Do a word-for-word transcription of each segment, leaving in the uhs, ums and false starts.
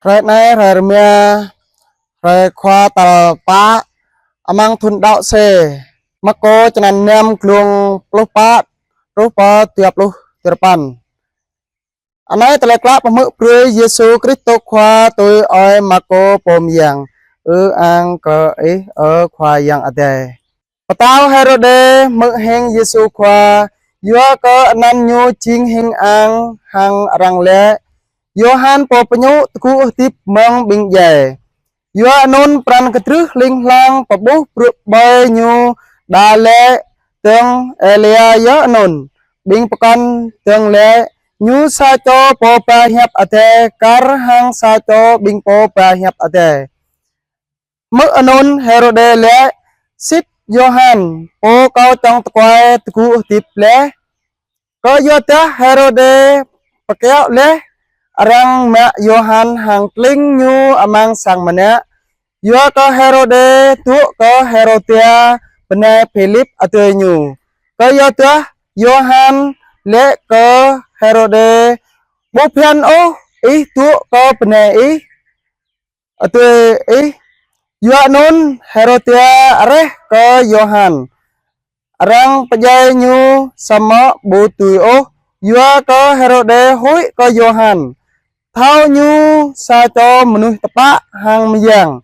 Hrơi anai hrơi rơma, hrơi khua tal pă, amăng thun đăo C. Markô črăn năm, glông pluh pă truh pơ dua pluh duapăn. Anai tơlơi klă pơhmư̆ brơi Yêsu Kristô Khua tui ơi Markô pô mơyang. Ư-ang kơ Ih, ơ Khua Yang Adai. Pơtao Hêrôdê hmư̆ hing Yêsu Khua, yua kơ anăn Ñu jing hing ang hăng arăng laĭ: Yôhan Pô Pơñu tơgŭ hơdip mơ̆ng ƀing djai. Yua anŭn pran kơdrưh hling hlang pơƀuh brư̆ ƀơi Ñu, đa laĭ dơ̆ng Êlia yơh anŭn. Ƀing pơkŏn dơ̆ng laĭ: Ñu sa čô pô ba hiăp Adai kar hăng sa čô ƀing pô ba hiăp Adai. Hmư̆ anŭn Hêrôdê laĭ: Sĭt Yôhan, pô kâo čŏng tơkuai, tơgŭ hơdip laih. Kơyua dah Hêrôdê pơkiaŏ laih arăng mă Yôhan hăng tling ñu amăng sang mơnă, yua kơ Hêrôdê dŏ kơ Hêrôdia bơnai Philip adơi ñu. Kơyua dah Yôhan laĭ kơ Hêrôdê: Ƀu phiăn ôh ih dŏ kơ bơnai ih, adơi ih. Yua anŭn Hêrôdia areh kơ Yôhan, arăng pơdjai ñu samơ̆ ƀu dưi ôh, yua kơ Hêrôdê huĭ kơ Yôhan, thâo ñu sa čô mơnuih tơpă hăng mơyang.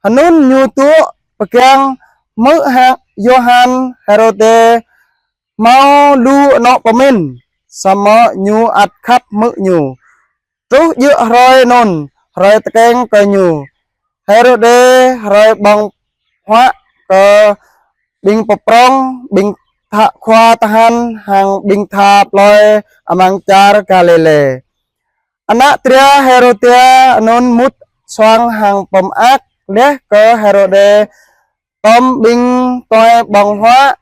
Hơnŭn ñu dŏ pơgang hmư̆ hăng Yôhan. Hêrôdê hmâo lu anŏ pơmĭn, samơ̆ ñu ăt khăp hmư̆ ñu. Truh djơ̆ hrơi anŭn, hrơi tơkeng kơ ñu, Hêrôdê hrơi ƀơ̆ng huă kơ ƀing pơprŏng, ƀing tha khua tơhan hăng ƀing tha plơi amăng čar Galilê. Ană dra Hêrôdia anŭn mŭt suang hăng pơmơak laih kơ Hêrôdê tŏm ƀing tuai ƀơ̆ng huă.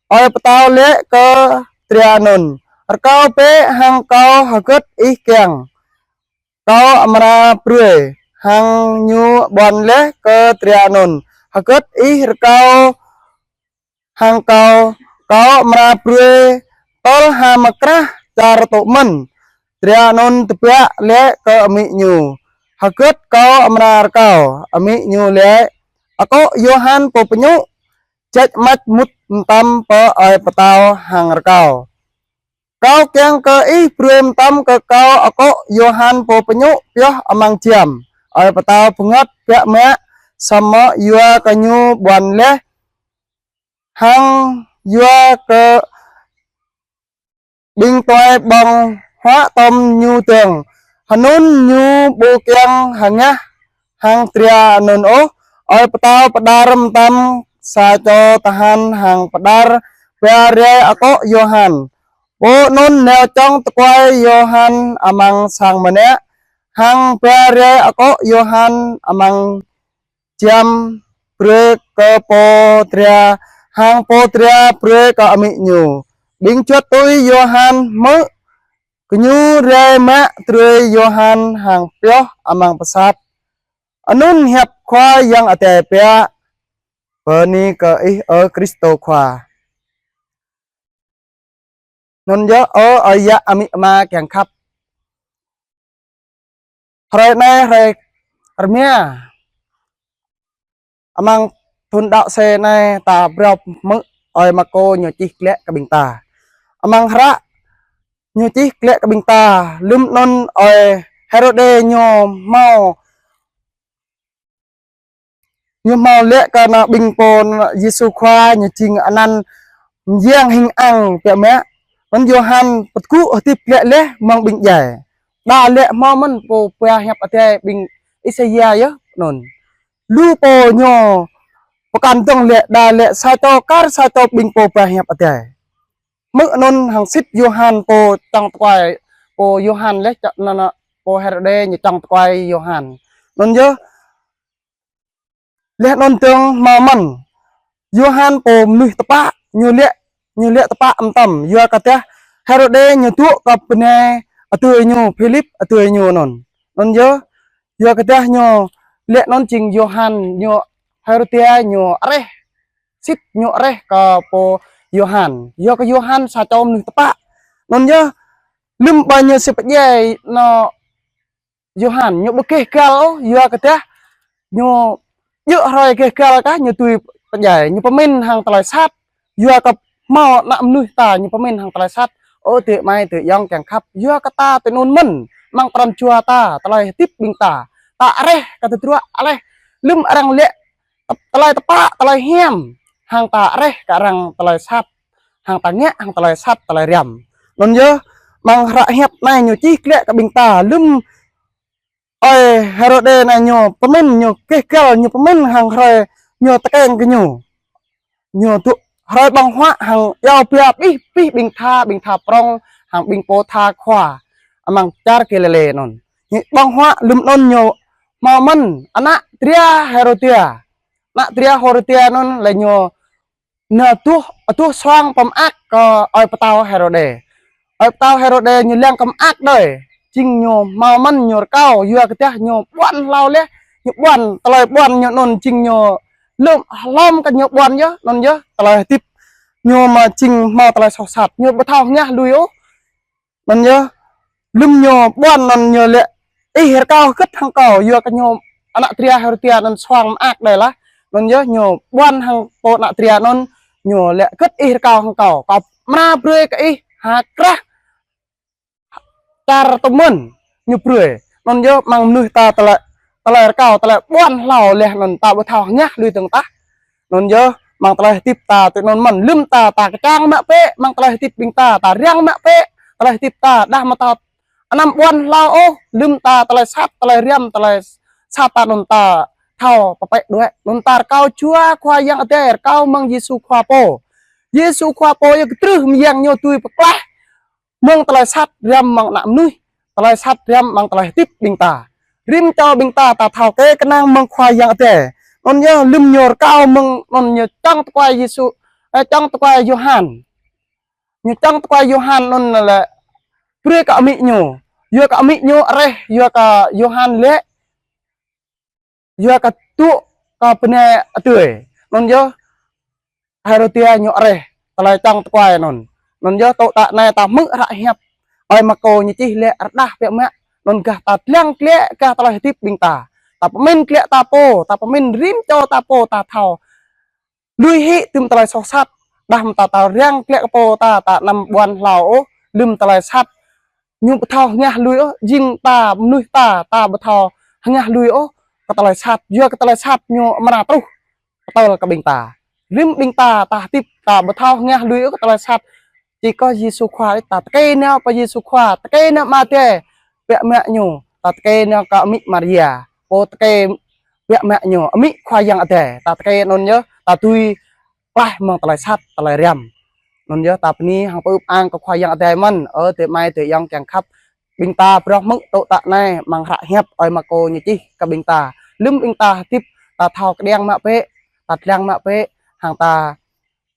Ơi pơtao laĭ kơ dra anŭn: Rơkâo bĕ hăng kâo hơgĕt ih kiăng, kâo amra brơi. Hăng ñu ƀuăn laih kơ dra anŭn: Hơgĕt ih rơkâo hăng kâo, kâo amra brơi tơl ha mơkrah čar tŭ mơ̆n. Dra anŭn tơbiă laĭ kơ amĭ ñu: Hơgĕt kâo amra rơkâo? Amĭ ñu laĭ: Akŏ Yôhan Pô Pơñu. Jač mač mŭt mơtam pơ ơi pơtao hăng rơkâo: Kâo kiăng kơ ih brơi mơtam kơ kâo akŏ Yôhan Pô Pơñu pioh amăng jam. Ơi pơtao bơngơ̆t biă mă, samơ̆ yua kơ ñu ƀuăn laih hăng yua kơ ƀing tuai ƀơ̆ng huă tŏm ñu dơ̆ng, hơnŭn ñu ƀu kiăng hơngah hăng dra anŭn ôh. Ơi pơtao pơđar mơtam sa čô tơhan hăng pơđar ba rai akŏ Yôhan. Pô anŭn nao čŏng tơkuai Yôhan amăng sang mơnă, hăng ba rai akŏ Yôhan amăng jam brơi kơ pô dra, hăng pô dra brơi kơ amĭ ñu. Ƀing juăt tui Yôhan hmư̆, gơñu rai mă drơi Yôhan hăng pioh amăng pơsat. Anŭn hiăp Khua Yang Adai biă. Bơni kơ Ih, ơ Kristô Khua. Anŭn yơh, ơ ơi yă amĭ ama kiăng khăp. Hrơi anai hrơi rơma amăng thun đăo C anai ta phrâo hmư̆ ơi Markô ñu čih glaĭ kơ ƀing ta. Amăng hră ñu čih glaĭ kơ ƀing ta, lơ̆m anŭn ơi Hêrôdê ñu hmâo ñu hmâo laĭ kơ ană ƀing pô Yêsu Khua ñu jing anăn mơyang hing ang biă mă. Anŭn Yôhan pơtơgŭ hơdip glaĭ laih mơ̆ng ƀing djai. Đa laĭ hmâo mơ̆n pô ba hiăp Adai ƀing Isaia yơh anŭn. Lu pô ñu pơkŏn dơ̆ng laĭ, đa laĭ sa čô kar sa čô ƀing pô ba hiăp Adai. Hmư̆ anŭn hăng sĭt Yôhan pô čŏng tơkuai, pô Yôhan laih čŏ-, anŭn, anŭn, pô Hêrôdê ñu čŏng tơkuai Yôhan. Anŭn yơh, laih anŭn dơ̆ng hmâo mơ̆n, Yôhan pô mơnuih tơpă, ñu laĭ, ñu laĭ tơpă mơtam, yua kơ dah Hêrôdê ñu dŏ kơ bơnai adơi ñu, Philip adơi ñu anŭn. Anŭn yơh, yua kơ dah ñu laĭ anŭn jing Yôhan ñu, Hêrôdia ñu areh, sĭt ñu areh kơ pô Yôhan. Yua kơ Yôhan sa čô mơnuih tơpă. Anŭn yơh, lơ̆m ƀơi ñu sĭ pơdjai anŏ Yôhan, ñu ƀu gêh găl ôh, yua kơ dah ñu djơ̆ hrơi gêh găl kah ñu tui pơdjai, ñu pơmĭn hăng tơlơi sat, yua kơ hmâo ană mơnuih ta ñu pơmĭn hăng tơlơi sat. Ơ adơi amai adơi ayŏng kiăng khăp, yua kơ ta tui anŭn mơ̆n, amăng pran jua ta, tơlơi hơdip ƀing ta, ta areh kơ tơdruă, areh lơ̆m arăng lĕ tơlơi tơpă, tơlơi hiam, hăng ta areh kơ arăng tơlơi sat, hăng ta ngă hăng tơlơi sat, tơlơi răm. Anŭn yơh, amăng hră hiăp anai ñu čih glaĭ kơ ƀing ta, lơ̆m ơi Hêrôđê anai ñu pơmĭn, ñu gêh găl, ñu pơmĭn hăng hrơi ñu tơkeng kơ ñu. Ñu dŏ hrơi ƀơ̆ng huă hăng iâu pia abih bih ƀing tha, ƀing tha prŏng, hăng ƀing pô tha khua amăng čar Galilê anŭn. Ñu ƀơ̆ng huă, lơ̆m anŭn ñu hmâo mơ̆n ană dra Hêrôdia. Ană dra Hêrôdia anŭn lĕ ñu nao tuh, tuh suang pơmơak kơ ơi pơtao Hêrôđê. Ơi pơtao Hêrôđê ñu lăng kơ mơak đơi. Jing ñu hmâo mơ̆n ñu rơkâo, yua kơ dah ñu ƀuăn hlâo laih, ñu ƀuăn, tơlơi ƀuăn ñu anŭn jing ñu lơ̆m, hlŏm kơ ñu ƀuăn yơh, anŭn yơh, tơlơi hơdip ñu mơ̆ jing hmâo tơlơi soh sat, ñu ƀu thâo hơngah lui ôh. Anŭn yơh, lơ̆m ñu ƀuăn anŭn ñu laĭ: Ih rơkâo hơget hăng kâo, yua kơ ñu ană dra Hêrôdia anŭn suang mơak đơi lah. Anŭn yơh, ñu ƀuăn hăng pô ană dra anŭn, ñu laĭ: Hơget ih rơkâo hăng kâo, kâo amra brơi kơ ih ha krah čar tơmơ̆n, ñu brơi. Anŭn yơh, amăng mơnuih ta tơlơi, tơlơi rơkâo, tơlơi ƀuăn hlâo laih anŭn ta ƀu thâo hơngah lui dơ̆ng tah. Anŭn yơh, amăng tơlơi hơdip ta tui anŭn mơ̆n, lơ̆m ta, ta kơčang mă bĕ, amăng tơlơi hơdip ƀing ta, ta răng mă bĕ, tơlơi hơdip ta, dah mơ̆ ta anăm ƀuăn hlâo ôh, lơ̆m ta tơlơi sat, tơlơi răm, tơlơi sat ta anŭn ta thâo pơpĕ đuaĭ, anŭn ta rơkâo Jua Khua Yang Adai, rơkâo mơ̆ng Yêsu Khua pô. Yêsu Khua pô yơh kơtrưh mơyang ñu tui pơklaih mơ̆ng tơlơi sat răm amăng ană mơnuih, tơlơi sat răm amăng tơlơi hơdip ƀing ta. Rĭm čô ƀing ta, ta thâo kơ kơnang mơ̆ng Khua Yang Adai. Anŭn yơh lơ̆m ñu rơkâo mơ̆ng, anŭn ñu čang tơkuai Yêsu, ơ, čang tơkuai Yôhan. Ñu čang tơkuai Yôhan anŭn lĕ brơi kơ amĭ ñu. Yua kơ amĭ ñu areh, yua kơ Yôhan lĕ yua kơ dŏ kơ bơnai adơi. Anŭn yơh Hêrôdia ñu areh tơlơi čang tơkuai anŭn. Anŭn yơh tơ̆ tă anai ta hmư̆ hră hiăp ơi Markô ñu čih lĕ rơđah biă mă. Anŭn gah ta lăng glaĭ gah tơlơi hơdip ƀing ta. Ta pơmĭn glaĭ ta pô, ta pơmĭn rĭm čô ta pô ta thâo lui hĭ tơm tơlơi soh sat. Dah mơ̆ ta, ta răng glaĭ kơ pô ta, ta anăm ƀuăn hlâo ôh, lơ̆m tơlơi sat ñu ƀu thâo hơngah lui ôh, jing ta mơnuih ta, ta ƀu thâo hơngah lui ôh kơ tơlơi sat, yua kơ tơlơi sat ñu amra truh pơtơl kơ ƀing ta. Rĭm ƀing ta, ta hơdip, ta ƀu thâo hơngah lui ôh kơ tơlơi sat. Či kơ Yêsu Khua, ta tơkê nao pơ Yêsu Khua, tơkê nao Ama Adai biă mă ñu, ta tơkê nao kơ amĭ Maria, pô tơkê biă mă ñu, amĭ Khua Yang Adai, ta tơkê anŭn yơh, ta tui klaih mơ̆ng tơlơi sat, tơlơi răm. Anŭn yơh ta bơni hăng pơư ang kơ Khua Yang Adai mơ̆n, ơ adơi amai adơi ayŏng kiăng khăp. Ƀing ta phrâo hmư̆ tơ̆ tă anai amăng hră hiăp ơi Markô ñu čih kơ ƀing ta. Lơ̆m ƀing ta hơdip, ta thâo kơđiăng mă bĕ, ta lăng mă bĕ, hăng ta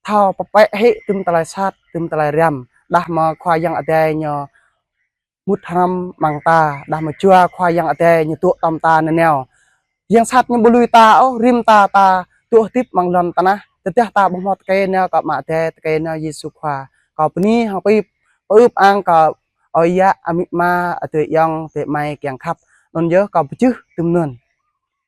thâo pơpĕ hĭ tơm tơlơi sat, tơm tơlơi răm. Dah mơ̆ Khua Yang Adai ñu mŭt hrăm amăng ta, dah mơ̆ Jua Khua Yang Adai ñu dŏ tơm ta nanao. Yang sat ñu ƀu lui ta ôh, rĭm ta, ta dŏ hơdip amăng lŏn tơnah. Tơdah ta ƀu hmâo tơkê nao kơ Ama Adai, tơkê nao Yêsu Khua. Kâo bơni hăng pơư, pơư ang kơ ơi yă, amĭ ama, adơi ayŏng, adơi amai kiăng khăp. Anŭn yơh kâo pơjưh tơm anŭn.